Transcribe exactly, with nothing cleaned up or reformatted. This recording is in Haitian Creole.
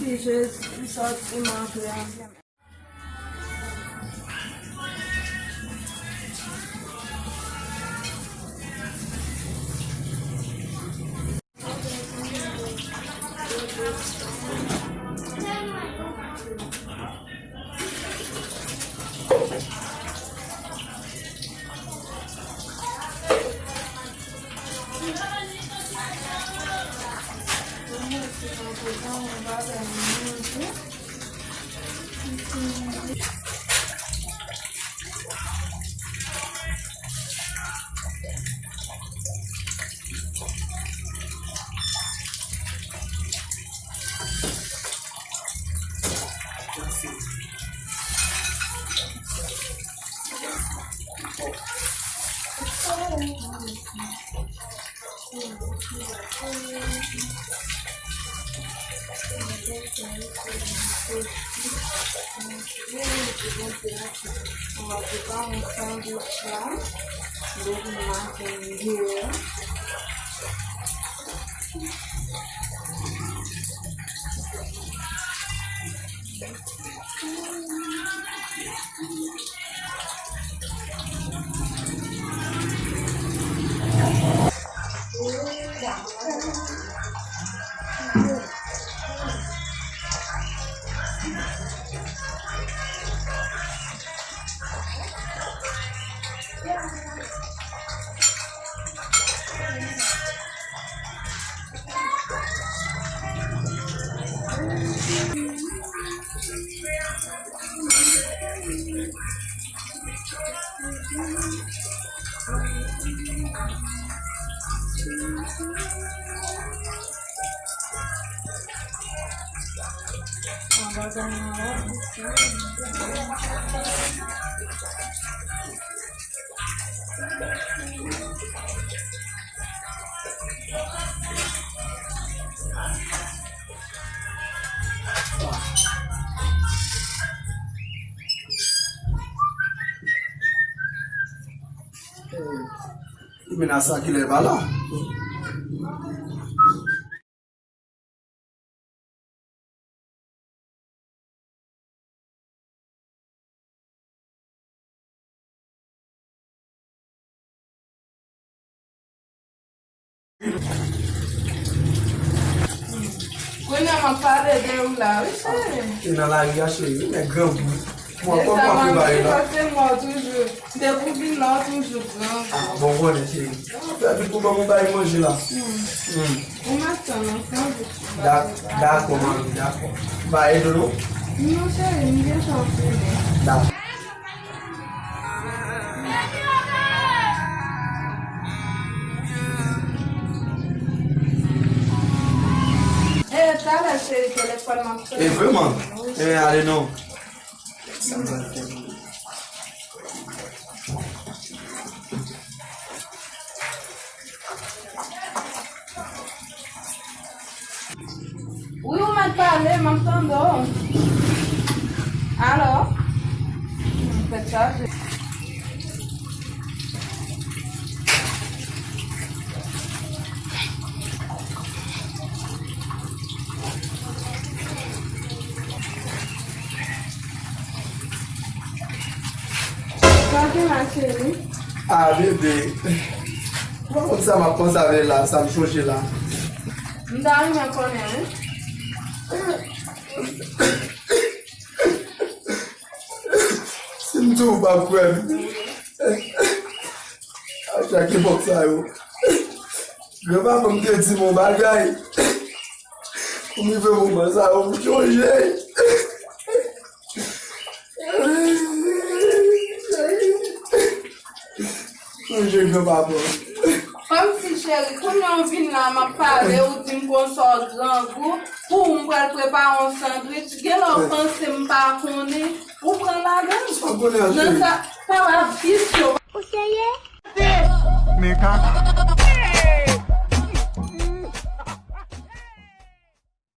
Jezi, m sòti, m antre antre. On va préparer un sandwich là. Donc, on va faire une bière. Limena sa kilè pa la. Kounye a m ap pale de ou la, wi, cheri. E nan lari a, cheri, wi, men grangou. Mwen konn mwen prepare la. Paske mwen toujou, depi w vin la, w toujou grangou. Ah, bon, konnen, cheri. Fè vit pou ban mwen bay manje la. Hmm. Ou mèt tann ansanm. Dakò, manmi, dakò. Ba e dlo? Non, cheri, m gentan fini. Dakò. E, talè, cheri, telefòn nan sone. E vre, man? Wi. E, ale non. Sa m pral fè, man? Wi, ou mèt pale, m ap tande w. Alo? Tèt chaje. Sa gen la, cheri? Ah, bebe. Ou pa konn sa m ap panse avè la, sa m chonje la. M ta renmen konnen, wi. Si m di w, ou p ap kwè m. A chak epòk sa yo, granpapa m te di m yon bagay. Pou m rive moman sa yo, m chonje. Chonje granpapa. Kòmsi, cheri, kounye a w vin la, m ap pale, ou di m konsa w grangou, pou ou m pral prepare yon sandwich, genlè w panse m pa konnen, ou pran ladan l. Nan sa, pa w ap visye. Ou serye? Men kaka.